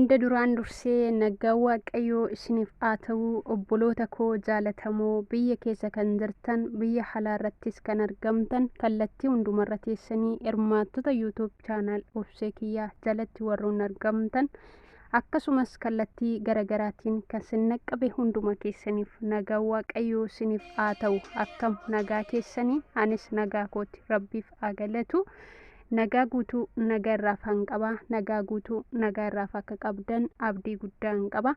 Hunda duraan dursee nagaan Waaqayyoo isiniif haa ta'u. Obboloota koo jaalatamoo, biyya keessa kan jirtan, biyya alaa irrattis kan argamtan, kallattii hundumarra teessanii hirmaattota YouTube channel Obsee Kiyyaa jalatti warroon argamtan, akkasumas kallattii garagaraatiin kan sin naqqabe hunduma keessaniif nagaan Waaqayyoo isiniif haa ta'u. Akkam nagaa keessanii? Anis nagaa kooti, Rabbiif haa galatu. Nagaa guutuu nagaa irraaf han qaba. Nagaa guutuu nagaa irraaf akka qabdan abdii guddaan qaba.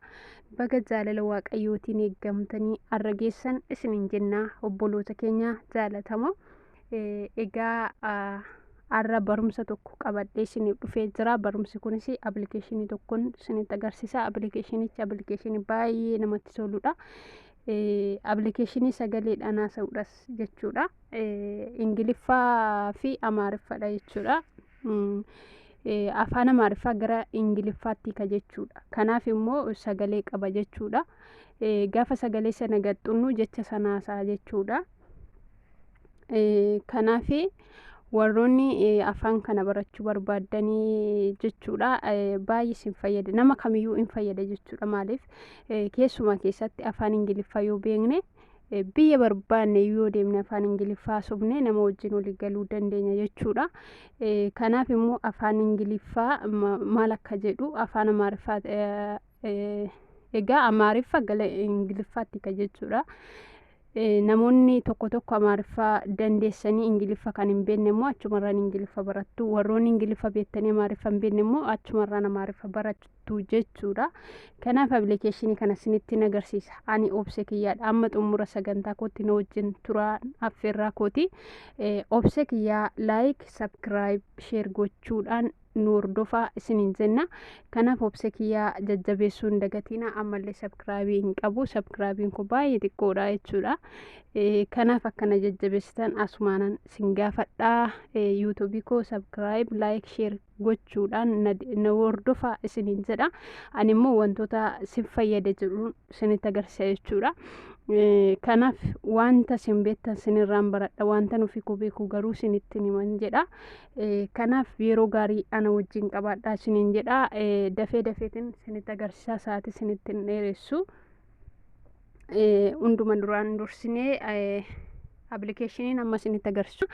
Baga jaalala Waaqayyootiin eeggamtanii har'a geessan isiniin jenna, obboloota keenya jaalatamoo. Egaa har'a barumsa tokko qabadhee isiniif dhufee jira. Barumsi kunis appilikeeshinii tokkoon isinitti agarsiisa. Appilikeeshinichi appilikeeshinii baay'ee namatti toludha. Appilikeeshinii sagaleedhaan haasa'uudhas jechuudha. Ingiliffaa fi Amaariffadha jechuudha. Afaan Amaariffaa gara Ingiliffaatti ka jechuudha. Kanaaf immoo sagalee qaba jechuudha. Gaafa sagalee sana gaxxunnu jecha sana haasa'a jechuudha. Kanaaf warroonni afaan kana barachuu barbaaddanii jechuudha, baay'ee isin fayyada. Nama kamiyyuu hin fayyada jechuudha. Maaliif, keessumaa keessatti afaan Ingiliffaa yoo beekne, biyya barbaanne yoo deemne afaan Ingiliffaa haasofne nama wajjin walii galuu dandeenya jechuudha. Kanaaf immoo afaan Ingiliffaa maal akka jedhu, afaan Amaariffaa, egaa Amaariffa gara Ingiliffaatti ka jechuudha. Namoonni tokko tokko Amaariffaa dandeessanii Ingiliffa kan hin beekne immoo achumarraan Ingiliffa barattu. Warroonni Ingiliffa beektanii Amaariffa hin beekne immoo achumarraan Amaariffa barattu jechuudha. Kanaaf appilikeeshinii kana isinitti agarsiisa. Ani Obsee Kiyyaadha. Amma xumura sagantaa kootti na wajjin turaa affeerraa kooti. Obsee Kiyyaa like, subscribe, share gochuudhaan nu hordofaa isiniin jenna. Kanaaf Obsee Kiyyaa jajjabeessuu hin dagatina. Ammallee subscribe hin qabu. Subscribe koo baay'ee xiqqoodha jechuudha. Kanaaf akkana jajjabeessitan asumaanan isin gaafadhaa. YouTube koo subscribe, like, share gochuudhaan na hordofaa isiniin jedha. Ani immoo wantoota sin fayyada jedhuun isinitti agarsiisa jechuudha. Kanaaf wanta isin beektan isinirraan baradha, wanta nufi koo beeku garuu isinitti himan jedha. Kanaaf yeroo gaarii ana wajjin qabaadhaa isiniin jedha. Dafee dafeetiin isinitti agarsiisaa, sa'aatii isinitti hin dheeressu. Hunduma duraan dursinee appilikeeshiniin amma isinitti agarsiisu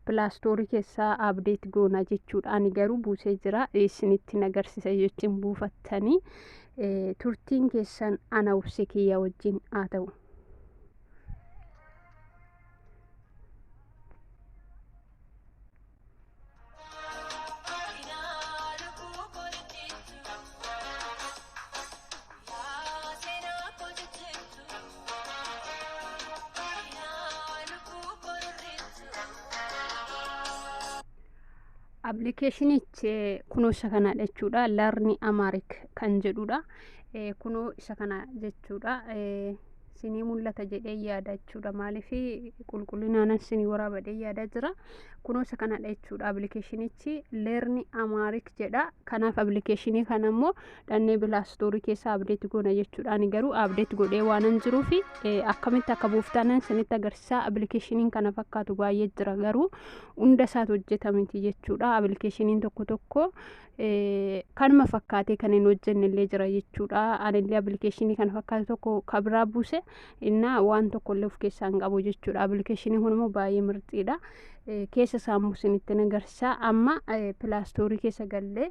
Play Store keessaa update goona jechuudha. Ani garuu buusee jira, isinitti agarsiisa jechuun buufattanii turtiin keessan ana Obsee Kiyyaa wajjin haa ta'u. Appilikeeshinichi kunoo isa kanadha jechuudha. Learn Amharic kan jedhudha. Kunoo isa kana jechuudha. Sinii mul'ata jedhee yaada jechuudha. Maaliif, qulqullinaanan sinii waraabadhee yaadaa jira. Kunoo isa kanadha jechuudha. Appilikeeshinichi Learn Amharic jedha. Kanaaf appilikeeshinii kana immoo dhannee Play Store keessaa update goona jechuudha. Ani garuu update godhee waanan jiruufi akkamitti akka buuftanan isinitti agarsiisa. Appilikeeshiniin kana fakkaatu baay'ee jira, garuu hunda isaatu hojjeta miti jechuudha. Appilikeeshiniin tokko tokko kanuma fakkaatee kan hin hojjenne illee jira jechuudha. Anillee appilikeeshinii kana fakkaatu tokko kabiraa buuse innaa waan tokko illee of keessaa hin qabu jechuudha. Appilikeeshiniin kun immoo baay'ee mirxiidha. Keessa isaa immoo isinitti agarsiisa. Amma Play Store keessa gallee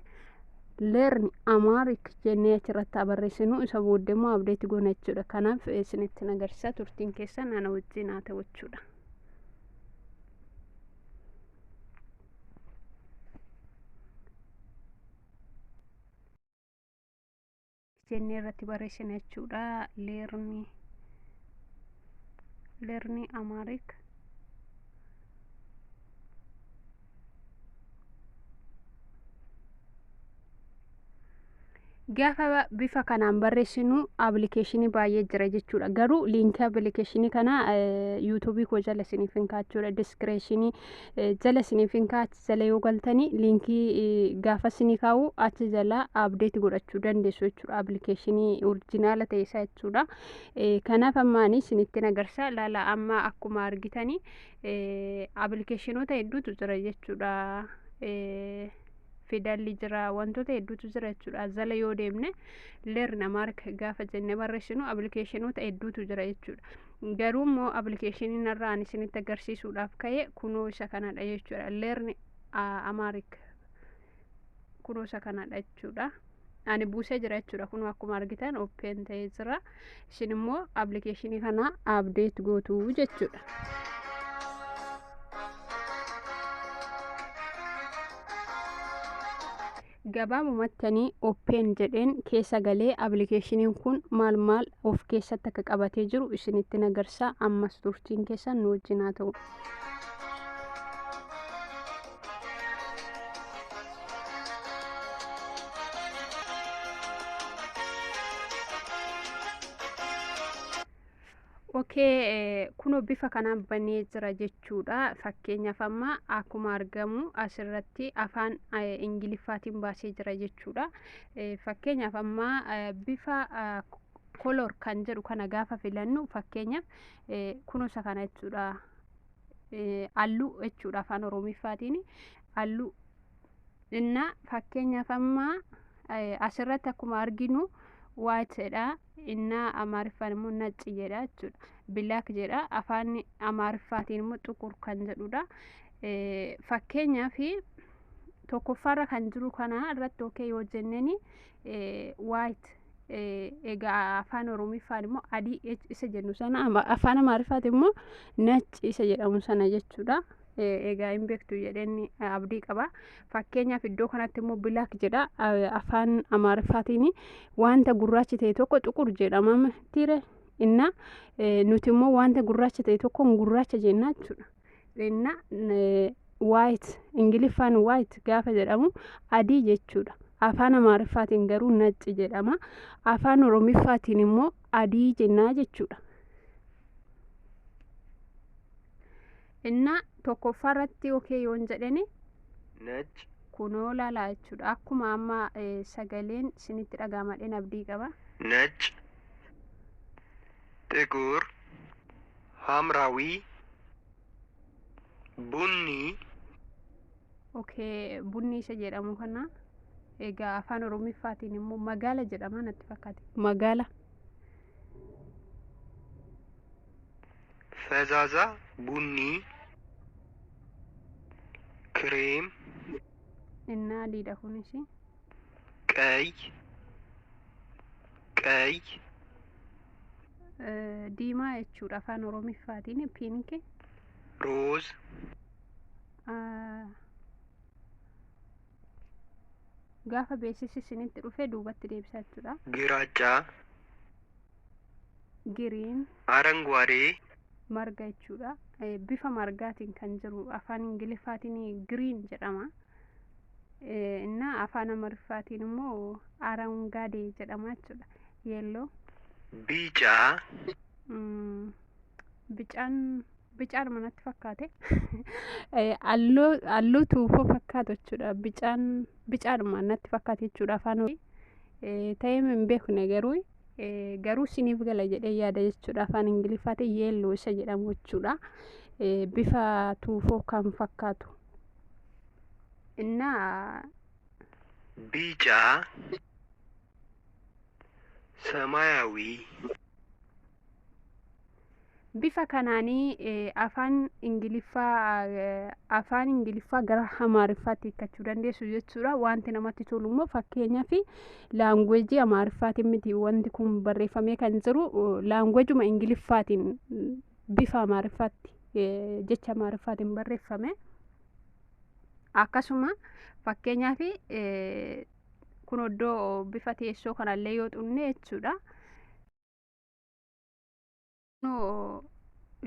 Learn Amharic jennee achirratti haa barreessinu. Isa booddee immoo update goona jechuudha. Kanaaf isinitti agarsiisa, turtiin keessan ana wajjin haa ta'u jechuudha. Jennee irratti barreessina jechuudha. Learn Amharic. Gaafa bifa kanaan barreessinu appilikeeshinii baay'ee jira jechuudha. Garuu liinkii appilikeeshinii kana YouTube koo jala isiniif hin kaachuudha. Description jala isiniif hin kaachi, jala yoo galtanii liinkii gaafa isinii kaa'u achi jala update godhachuu dandeessu jechuudha. Appilikeeshinii original ta'e isaa jechuudha. Kanaaf amma ani isinitti agarsiisa. Laala, amma akkuma argitanii appilikeeshinoota hedduutu jira jechuudha. Fidalli jira, wantoota hedduutu jira jechuudha. Jala yoo deemne, "Learn Amharic" gaafa jenne barreessinu, appilikeeshinoota hedduutu jira jechuudha. Garuu immoo appilikeeshiniin irraa ani isinitti agarsiisuudhaaf ka'e kunoo isa kanadha jechuudha. Learn Amharic kunoo isa kanadha jechuudha. Ani buusee jira jechuudha. Kunoo akkuma argitan open ta'ee jira. Isin immoo appilikeeshinii kana update gootu jechuudha. Gabaabumatti open jedheen keessa galee appilikeeshiniin kun maal maal of keessatti akka qabatee jiru isinitti agarsiisa. Ammas turtiin keessan nu wajjin haa ta'u. Okay, kunoo bifa kanaan banee jira jechuudha. Fakkeenyaaf amma akkuma argamu asirratti afaan Ingiliffaatiin baasee jira jechuudha. Fakkeenyaaf amma bifa color kan jedhu kana gaafa filannu, fakkeenyaaf kunoo isa kana jechuudha. Halluu jechuudha afaan Oromiffaatiin halluu. Inna fakkeenyaaf amma asirratti akkuma arginu white dha. Inna Amaariffaan immoo ነጭ jedha jechuudha. Black jedha, afaan Amaariffaatiin immoo ጥቁር kan jedhudha. Fakkeenyaaf tokkoffaarra kan jiru kana irratti okay yoo jenneeni, white, egaa afaan Oromiffaan immoo adii isa jennu sana, afaan Amaariffaatiin immoo ነጭ isa jedhamu sana jechuudha. Egaa hin beektu jedheen abdii qaba. Fakkeenyaaf iddoo kanatti immoo black jedha. Afaan Amaariffaatiin wanta gurraacha ta'e tokko ጥቁር jedhama tire. Inna nuti immoo wanta gurraacha ta'e tokko gurraacha jenna jechuudha. Inna white, Ingiliffaan white gaafa jedhamu adii jechuudha. Afaan Amaariffaatiin garuu ነጭ jedhama. Afaan Oromiffaatiin immoo adii jennaa jechuudha. Inna tokkoffaarratti okay yoon jedheni, ነጭ kunoo laalaa jechuudha. Akkuma amma sagaleen isinitti dhaga'amadheen abdii qaba. ነጭ፣ ጥቁር፣ ሐምራዊ፣ ቡኒ፣ Okay, ቡኒ isa jedhamu kana egaa afaan Oromiffaatiin immoo magaala jedhama natti fakkaate. Magaala. ፈዛዛ ቡኒ፣ ክሬም፣ Innaa adiidha kunis. ቀይ፣ ቀይ፣ Diimaa jechuudha afaan Oromiffaatiin pink. ሮዝ፣ Gaafa beeksisi isinitti dhufe duubatti deebisa jechuudha. ግራጫ፣ Green, አረንጓዴ፣ marga jechuudha. Bifa margaatiin kan jiru afaan Ingiliffaatiin green jedhama. Innaa afaan Amaariffaatiin immoo አረንጓዴ jedhama jechuudha. Yellow. ቢጫ፣ Bicaan bicaadhuma natti fakkaate. Halluu tuufoo fakkaatu jechuudha. Bicaan bicaadhuma natti fakkaate jechuudha afaan ta'ee hin beekne, garuu isiniif gala jedhee yaada jechuudha. Afaan Ingiliffaatiin yellow isa jedhamu jechuudha. Bifa tuufoo kan fakkaatu. Innaa ቢጫ፣ ሰማያዊ፣ bifa kanaanii afaan Ingiliffaa gara Amaariffaatti hiikkachuu dandeessu jechuudha. Wanti namatti tolu immoo, fakkeenyaaf, language Amaariffaatiin miti wanti kun barreeffamee kan jiru, languageuma Ingiliffaatiin bifa Amaariffaatti, jecha Amaariffaatiin barreeffame. Akkasuma fakkeenyaaf kun iddoo bifa teessoo kanallee yoo xunne jechuudha.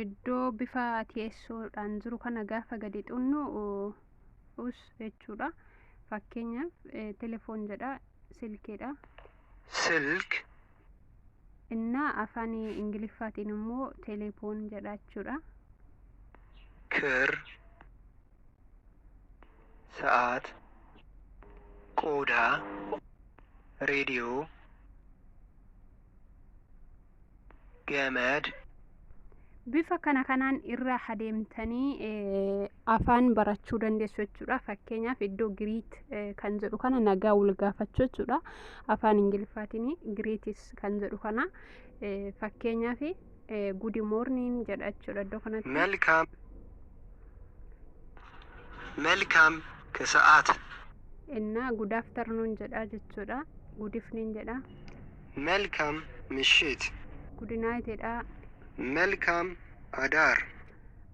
Iddoo bifa teessoodhaan jiru kana gaafa gadi xunnu us jechuudha. Fakkeenyaaf telephone jedha, silkeedha. ስልክ፣ Innaa afaan Ingiliffaatiin immoo telephone jedha jechuudha. ክር፣ ሰዓት፣ ቆዳ፣ ሬዲዮ፣ ገመድ፣ Bifa kana kanaan irra adeemtanii afaan barachuu dandeessu jechuudha. Fakkeenyaaf, iddoo "greet" kan jedhu kana, nagaa wal gaafachuu jechuudha. Afaan Ingiliffaatiin "greets" kan jedhu kana, fakkeenyaaf "good morning" jedha jechuudha iddoo kanatti. መልካም መልካም ከሰዓት። Innaa "good afternoon" jedha jechuudha. "Good evening" jedha. መልካም ምሽት። "Good night" jedha. መልካም አዳር።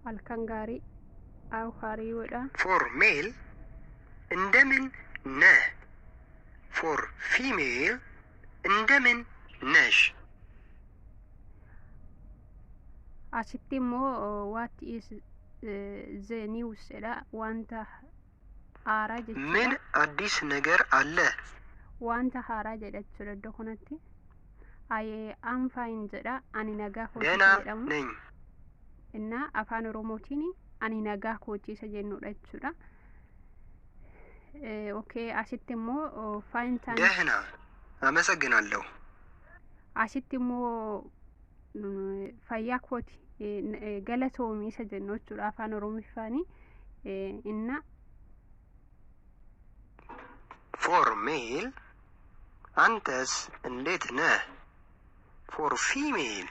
Halkan gaarii, "how are you" dha. For male እንደምን ነህ? For female እንደምን ነሽ? Asitti immoo "What is the news?" jedha, wanta haaraa ምን jechuudha. አዲስ ነገር አለ? Wanta haaraa jedha jechuudha iddoo kanatti. "I am fine" jedha, ani nagaa kooti ደህና isa jedhamu. ነኝ። Innaa afaan Oromootiin ani nagaa kooti isa jennudha jechuudha. Okay, asitti immoo "Fine, thanks." ደህና፣ አመሰግናለሁ። Asitti immoo fayyaa kooti, galatoomii isa jennu jechuudha afaan Oromiffaanii innaa. For male አንተስ እንዴት ነህ? For female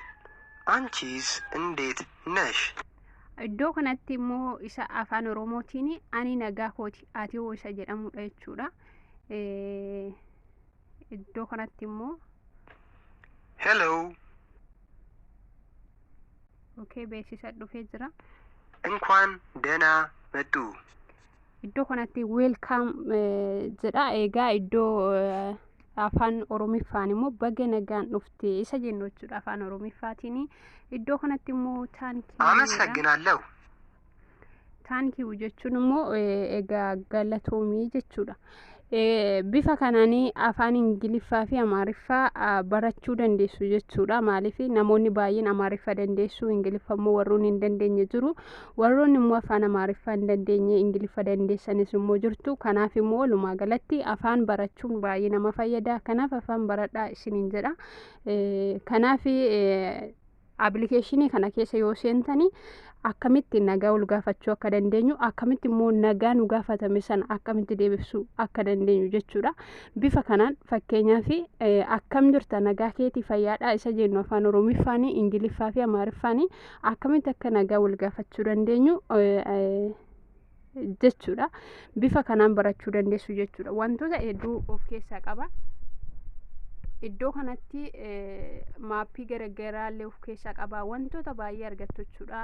አንቺስ እንዴት ነሽ? Iddoo kanatti immoo isa afaan Oromootiin ani nagaa kooti, ati hoo isa jedhamudha jechuudha. Iddoo kanatti immoo Hello. Okay, beeksisa dhufee jira. እንኳን ደህና መጡ። Iddoo kanatti "welcome" jedha. Egaa iddoo afaan Oromiffaan immoo baga nagaan dhufte isa jennu jechuudha afaan Oromiffaatiin. Iddoo kanatti immoo "thank you" dha. አመሰግናለሁ። "Thank you" jechuun immoo egaa galatoomii jechuudha. Bifa kanaanii afaan Ingiliffaa fi Amaariffaa barachuu dandeessu jechuudha. Maaliif, namoonni baay'een Amaariffa dandeessu, Ingiliffa immoo warroonni hin dandeenye jiru. Warroonni immoo afaan Amaariffaa hin dandeenye Ingiliffa dandeessanis immoo jirtu. Kanaaf immoo walumaa galatti afaan barachuun baay'ee nama fayyada. Kanaaf afaan baradhaa isiniin jedha. Kanaaf appilikeeshinii kana keessa yoo seentanii akkamitti nagaa wal gaafachuu akka dandeenyu, akkamitti immoo nagaa nu gaafatame sana akkamitti deebisuu akka dandeenyu jechuudha. Bifa kanaan, fakkeenyaaf, akkam jirta, nagaa keetii, fayyaadhaa isa jennu afaan Oromiffaanii, Ingiliffaa fi Amaariffaanii akkamitti akka nagaa wal gaafachuu dandeenyu jechuudha. Bifa kanaan barachuu dandeessu jechuudha. Wantoota hedduu of keessaa qaba. Iddoo kanatti maappii garaagaraa illee of keessaa qaba. Wantoota baay'ee argattu jechuudha.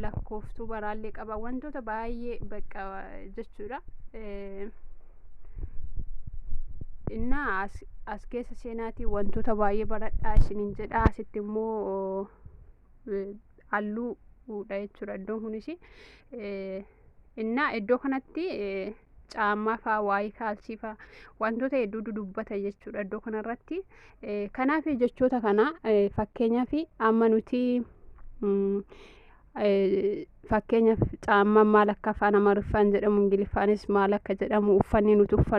Lakkooftuu baraallee qaba. Wantoota baay'ee bakka jechuudha. Innaa as keessa seenaatii wantoota baay'ee baradhaa isiniin jedha. Asitti immoo halluudha jechuudha iddoon kunis. Innaa iddoo kanatti caammaa faa, waayee kaalsii faa, wantoota hedduu dudubbata jechuudha iddoo kanarratti. Kanaaf jechoota kana, fakkeenyaaf, amma nuti fakkeenyaaf caammaan maal akka afaan Amaariffaan jedhamu, Ingiliffaanis maal akka jedhamu, uffanni nuti uffannu.